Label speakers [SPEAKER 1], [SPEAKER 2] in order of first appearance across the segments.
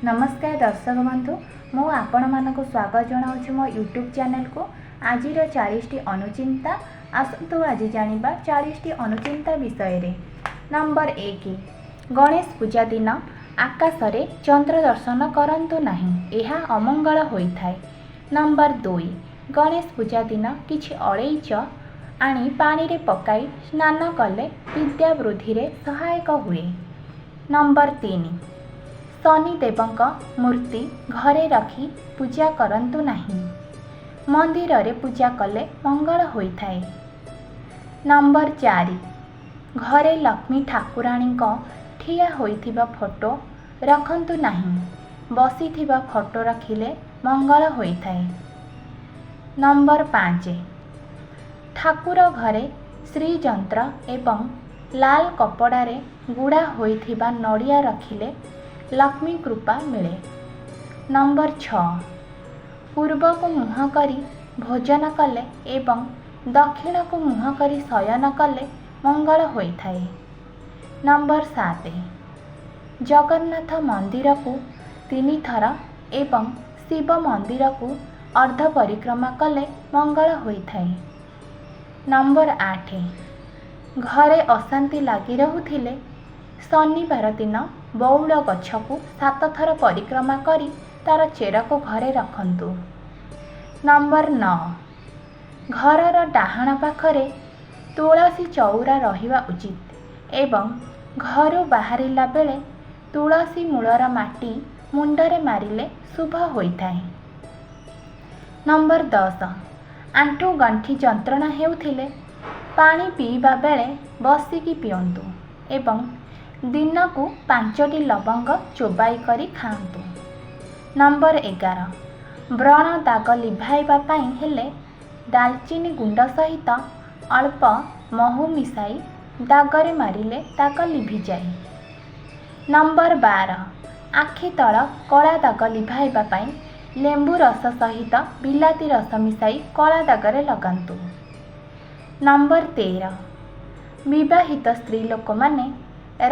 [SPEAKER 1] ନମସ୍କାର ଦର୍ଶକ ବନ୍ଧୁ, ମୁଁ ଆପଣମାନଙ୍କୁ ସ୍ୱାଗତ ଜଣାଉଛି ମୋ ୟୁଟ୍ୟୁବ୍ ଚ୍ୟାନେଲକୁ। ଆଜିର 40ଟି ଅନୁଚିନ୍ତା। ଆସନ୍ତୁ ଆଜି ଜାଣିବା 40ଟି ଅନୁଚିନ୍ତା ବିଷୟରେ। ନମ୍ବର 1, ଗଣେଶ ପୂଜା ଦିନ ଆକାଶରେ ଚନ୍ଦ୍ର ଦର୍ଶନ କରନ୍ତୁ ନାହିଁ, ଏହା ଅମଙ୍ଗଳ ହୋଇଥାଏ। ନମ୍ବର 2, ଗଣେଶ ପୂଜା ଦିନ କିଛି ଅଳେଇଚ ଆଣି ପାଣିରେ ପକାଇ ସ୍ନାନ କଲେ ବିଦ୍ୟା ବୃଦ୍ଧିରେ ସହାୟକ ହୁଏ। ନମ୍ବର 3, ଶନିଦେବଙ୍କ ମୂର୍ତ୍ତି ଘରେ ରଖି ପୂଜା କରନ୍ତୁ ନାହିଁ, ମନ୍ଦିରରେ ପୂଜା କଲେ ମଙ୍ଗଳ ହୋଇଥାଏ। ନମ୍ବର 4, ଘରେ ଲକ୍ଷ୍ମୀ ଠାକୁରାଣୀଙ୍କ ଠିଆ ହୋଇଥିବା ଫଟୋ ରଖନ୍ତୁ ନାହିଁ, ବସିଥିବା ଫଟୋ ରଖିଲେ ମଙ୍ଗଳ ହୋଇଥାଏ। ନମ୍ବର 5, ଠାକୁର ଘରେ ଶ୍ରୀଯନ୍ତ୍ର ଏବଂ ଲାଲ କପଡ଼ାରେ ଗୁଡ଼ା ହୋଇଥିବା ନଡ଼ିଆ ରଖିଲେ ଲକ୍ଷ୍ମୀ କୃପା ମିଳେ। ନମ୍ବର 6, ପୂର୍ବକୁ ମୁହଁ କରି ଭୋଜନ କଲେ ଏବଂ ଦକ୍ଷିଣକୁ ମୁହଁ କରି ଶୟନ କଲେ ମଙ୍ଗଳ ହୋଇଥାଏ। ନମ୍ବର 7, ଜଗନ୍ନାଥ ମନ୍ଦିରକୁ 3 ଥର ଏବଂ ଶିବ ମନ୍ଦିରକୁ ଅର୍ଦ୍ଧ ପରିକ୍ରମା କଲେ ମଙ୍ଗଳ ହୋଇଥାଏ। ନମ୍ବର 8, ଘରେ ଅଶାନ୍ତି ଲାଗି ରହୁଥିଲେ ଶନିବାର ଦିନ ବଉଳ ଗଛକୁ 7 ଥର ପରିକ୍ରମା କରି ତାର ଚେରକୁ ଘରେ ରଖନ୍ତୁ। ନମ୍ବର 9, ଘରର ଡାହାଣ ପାଖରେ ତୁଳସୀ ଚଉରା ରହିବା ଉଚିତ ଏବଂ ଘରୁ ବାହାରିଲା ବେଳେ ତୁଳସୀ ମୂଳର ମାଟି ମୁଣ୍ଡରେ ମାରିଲେ ଶୁଭ ହୋଇଥାଏ। ନମ୍ବର 10, ଆଣ୍ଠୁ ଗଣ୍ଠି ଯନ୍ତ୍ରଣା ହେଉଥିଲେ ପାଣି ପିଇବା ବେଳେ ବସିକି ପିଅନ୍ତୁ ଏବଂ ଦିନକୁ 5ଟି ଲବଙ୍ଗ ଚୋବାଇ କରି ଖାଆନ୍ତୁ। ନମ୍ବର 11, ବ୍ରଣ ଦାଗ ଲିଭାଇବା ପାଇଁ ହେଲେ ଡାଲଚିନି ଗୁଣ୍ଡ ସହିତ ଅଳ୍ପ ମହୁ ମିଶାଇ ଦାଗରେ ମାରିଲେ ଦାଗ ଲିଭିଯାଏ। ନମ୍ବର 12, ଆଖି ତଳ କଳା ଦାଗ ଲିଭାଇବା ପାଇଁ ଲେମ୍ବୁ ରସ ସହିତ ବିଲାତି ରସ ମିଶାଇ କଳା ଦାଗରେ ଲଗାନ୍ତୁ। ନମ୍ବର 13, ବିବାହିତ ସ୍ତ୍ରୀ ଲୋକମାନେ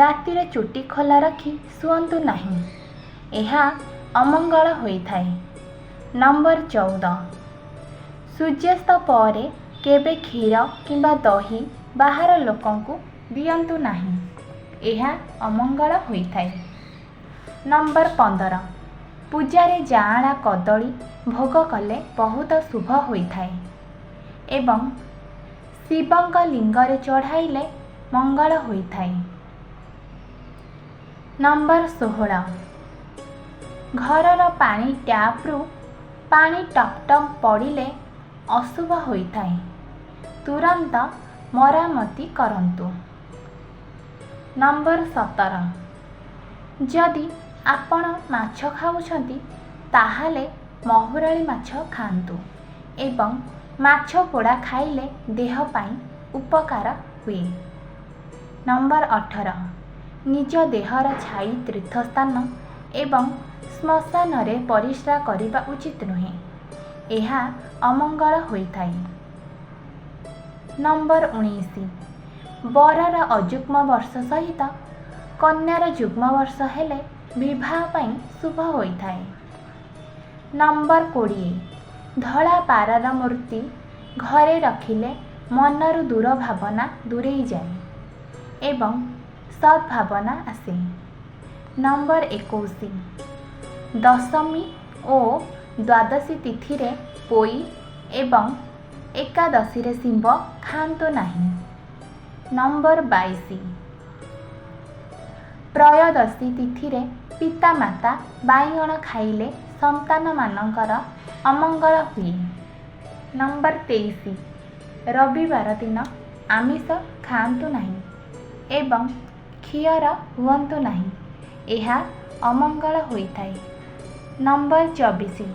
[SPEAKER 1] ରାତିରେ ଚୁଟି ଖୋଲା ରଖି ଶୁଅନ୍ତୁ ନାହିଁ, ଏହା ଅମଙ୍ଗଳ ହୋଇଥାଏ। ନମ୍ବର 14, ସୂର୍ଯ୍ୟାସ୍ତ ପରେ କେବେ କ୍ଷୀର କିମ୍ବା ଦହି ବାହାର ଲୋକଙ୍କୁ ଦିଅନ୍ତୁ ନାହିଁ, ଏହା ଅମଙ୍ଗଳ ହୋଇଥାଏ। ନମ୍ବର 15, ପୂଜାରେ ଯାଆଁଳା କଦଳୀ ଭୋଗ କଲେ ବହୁତ ଶୁଭ ହୋଇଥାଏ ଏବଂ ଶିବଙ୍କ ଲିଙ୍ଗରେ ଚଢ଼ାଇଲେ ମଙ୍ଗଳ ହୋଇଥାଏ। ନମ୍ବର 16, ଘରର ପାଣି ଟ୍ୟାପ୍ରୁ ପାଣି ଟପ୍ ଟପ୍ ପଡ଼ିଲେ ଅଶୁଭ ହୋଇଥାଏ, ତୁରନ୍ତ ମରାମତି କରନ୍ତୁ। ନମ୍ବର 17, ଯଦି ଆପଣ ମାଛ ଖାଉଛନ୍ତି, ତାହେଲେ ମହୁରାଳି ମାଛ ଖାଆନ୍ତୁ ଏବଂ ମାଛ ପୋଡ଼ା ଖାଇଲେ ଦେହ ପାଇଁ ଉପକାର ହୁଏ। ନମ୍ବର 18, ନିଜ ଦେହର ଛାଇ ତୀର୍ଥସ୍ଥାନ ଏବଂ ଶ୍ମଶାନରେ ପରିସ୍ରା କରିବା ଉଚିତ ନୁହେଁ, ଏହା ଅମଙ୍ଗଳ ହୋଇଥାଏ। ନମ୍ବର 19, ବରର ଅଯୁଗ୍ମ ବର୍ଷ ସହିତ କନ୍ୟାର ଯୁଗ୍ମ ବର୍ଷ ହେଲେ ବିବାହ ପାଇଁ ଶୁଭ ହୋଇଥାଏ। ନମ୍ବର 20, ଧଳା ପାରାର ମୂର୍ତ୍ତି ଘରେ ରଖିଲେ ମନରୁ ଦୁର୍ଭାବନା ଦୂରେଇ ଯାଏ ଏବଂ ସଦ୍ଭାବନା ଆସେ। ନମ୍ବର 21, ଦଶମୀ ଓ ଦ୍ୱାଦଶୀ ତିଥିରେ ପୋଇ ଏବଂ ଏକାଦଶୀରେ ଶିମ୍ବ ଖାଆନ୍ତୁ ନାହିଁ। ନମ୍ବର 22, ତ୍ରୟୋଦଶୀ ତିଥିରେ ପିତାମାତା ବାଇଗଣ ଖାଇଲେ ସନ୍ତାନମାନଙ୍କର ଅମଙ୍ଗଳ ହୁଏ। ନମ୍ବର 23, ରବିବାର ଦିନ ଆମିଷ ଖାଆନ୍ତୁ ନାହିଁ ଏବଂ ଖିଅର ହୁଅନ୍ତୁ ନାହିଁ, ଏହା ଅମଙ୍ଗଳ ହୋଇଥାଏ। ନମ୍ବର 24,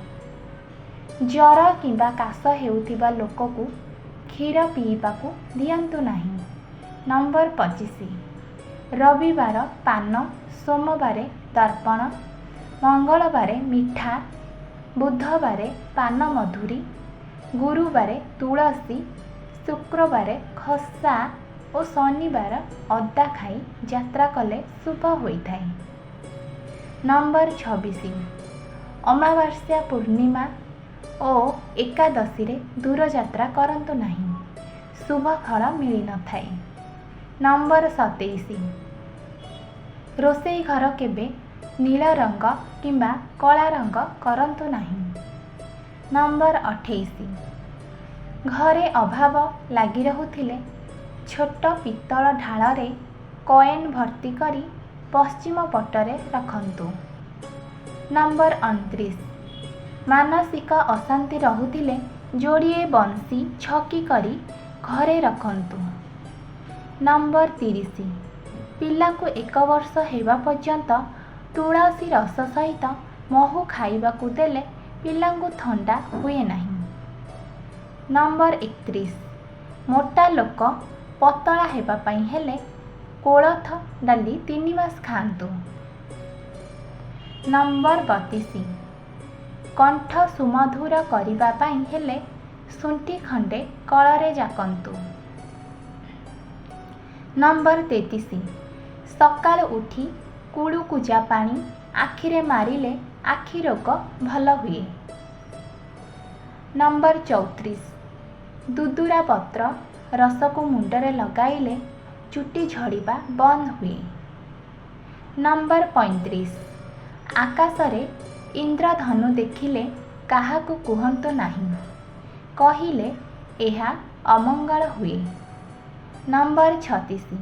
[SPEAKER 1] ଜ୍ୱର କିମ୍ବା କାଶ ହେଉଥିବା ଲୋକକୁ କ୍ଷୀର ପିଇବାକୁ ଦିଅନ୍ତୁ ନାହିଁ। ନମ୍ବର 25, ରବିବାର ପାନ, ସୋମବାରେ ଦର୍ପଣ, ମଙ୍ଗଳବାରେ ମିଠା, ବୁଧବାରେ ପାନ ମଧୁରୀ, ଗୁରୁବାରେ ତୁଳସୀ, ଶୁକ୍ରବାରେ ଖସା ଓ ଶନିବାର ଅଦା ଖାଇ ଯାତ୍ରା କଲେ ଶୁଭ ହୋଇଥାଏ। ନମ୍ବର 26, ଅମାବାସ୍ୟା, ପୂର୍ଣ୍ଣିମା ଓ ଏକାଦଶୀରେ ଦୂରଯାତ୍ରା କରନ୍ତୁ ନାହିଁ, ଶୁଭ ଫଳ ମିଳିନଥାଏ। ନମ୍ବର 27, ରୋଷେଇ ଘର କେବେ ନୀଳ ରଙ୍ଗ କିମ୍ବା କଳା ରଙ୍ଗ କରନ୍ତୁ ନାହିଁ। ନମ୍ବର 28, ଘରେ ଅଭାବ ଲାଗି ରହୁଥିଲେ ଛୋଟ ପିତ୍ତଳ ଢାଳରେ କଏନ୍ ଭର୍ତ୍ତି କରି ପଶ୍ଚିମ ପଟରେ ରଖନ୍ତୁ। ନମ୍ବର 29, ମାନସିକ ଅଶାନ୍ତି ରହୁଥିଲେ ଯୋଡ଼ିଏ ବଂଶୀ ଛକି କରି ଘରେ ରଖନ୍ତୁ। ନମ୍ବର 30, ପିଲାକୁ 1 ବର୍ଷ ହେବା ପର୍ଯ୍ୟନ୍ତ ତୁଳସୀ ରସ ସହିତ ମହୁ ଖାଇବାକୁ ଦେଲେ ପିଲାଙ୍କୁ ଥଣ୍ଡା ହୁଏ ନାହିଁ। ନମ୍ବର 31, ମୋଟା ଲୋକ ପତଳା ହେବା ପାଇଁ ହେଲେ କୋଳଥ ଡାଲି 3 ମାସ ଖାଆନ୍ତୁ। ନମ୍ବର 32, କଣ୍ଠ ସୁମଧୁର କରିବା ପାଇଁ ହେଲେ ଶୁଣ୍ଠି ଖଣ୍ଡେ କଳରେ ଜାକନ୍ତୁ। ନମ୍ବର 33, ସକାଳୁ ଉଠି କୁଳୁକୁଜା ପାଣି ଆଖିରେ ମାରିଲେ ଆଖି ରୋଗ ଭଲ ହୁଏ। ନମ୍ବର 34, ଦୁଦୁରା ପତ୍ର ରସକୁ ମୁଣ୍ଡରେ ଲଗାଇଲେ ଚୁଟି ଝଡ଼ିବା ବନ୍ଦ ହୁଏ। ନମ୍ବର 35, ଆକାଶରେ ଇନ୍ଦ୍ରଧନୁ ଦେଖିଲେ କାହାକୁ କୁହନ୍ତୁ ନାହିଁ, କହିଲେ ଏହା ଅମଙ୍ଗଳ ହୁଏ। ନମ୍ବର 36,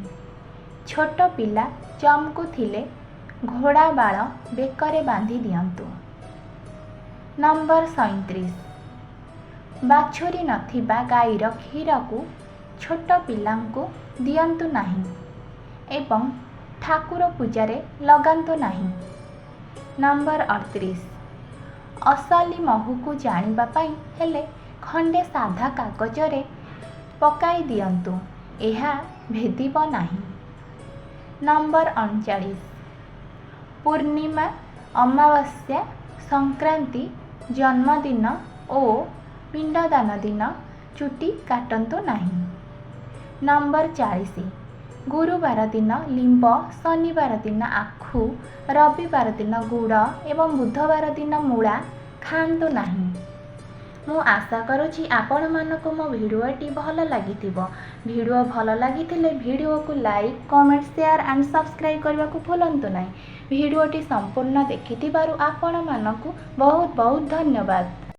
[SPEAKER 1] ଛୋଟ ପିଲା ଚମକୁଥିଲେ ଘୋଡ଼ା ବାଳ ବେକରେ ବାନ୍ଧି ଦିଅନ୍ତୁ। ନମ୍ବର 37, ବାଛୁରୀ ନଥିବା ଗାଈର କ୍ଷୀରକୁ ଛୋଟ ପିଲାଙ୍କୁ ଦିଅନ୍ତୁ ନାହିଁ ଏବଂ ଠାକୁର ପୂଜାରେ ଲଗାନ୍ତୁ ନାହିଁ। ନମ୍ବର 38, ଅସଲି ମହୁକୁ ଜାଣିବା ପାଇଁ ହେଲେ ଖଣ୍ଡେ ସାଧା କାଗଜରେ ପକାଇ ଦିଅନ୍ତୁ, ଏହା ଭେଦିବ ନାହିଁ। ନମ୍ବର 39, ପୂର୍ଣ୍ଣିମା, ଅମାବାସ୍ୟା, ସଂକ୍ରାନ୍ତି, ଜନ୍ମଦିନ ଓ ପିଣ୍ଡଦାନ ଦିନ ଚୁଟି କାଟନ୍ତୁ ନାହିଁ। ନମ୍ବର 40, ଗୁରୁବାର ଦିନ ଲିମ୍ବ, ଶନିବାର ଦିନ ଆଖୁ, ରବିବାର ଦିନ ଗୁଡ଼ ଏବଂ ବୁଧବାର ଦିନ ମୂଳା ଖାଆନ୍ତୁ ନାହିଁ। ମୁଁ ଆଶା କରୁଛି ଆପଣମାନଙ୍କୁ ମୋ ଭିଡ଼ିଓଟି ଭଲ ଲାଗିଥିବ। ଭିଡ଼ିଓ ଭଲ ଲାଗିଥିଲେ ଭିଡ଼ିଓକୁ like, comment, share and subscribe କରିବାକୁ ଭୁଲନ୍ତୁ ନାହିଁ। ଭିଡ଼ିଓଟି ସମ୍ପୂର୍ଣ୍ଣ ଦେଖିଥିବାରୁ ଆପଣମାନଙ୍କୁ ବହୁତ ବହୁତ ଧନ୍ୟବାଦ।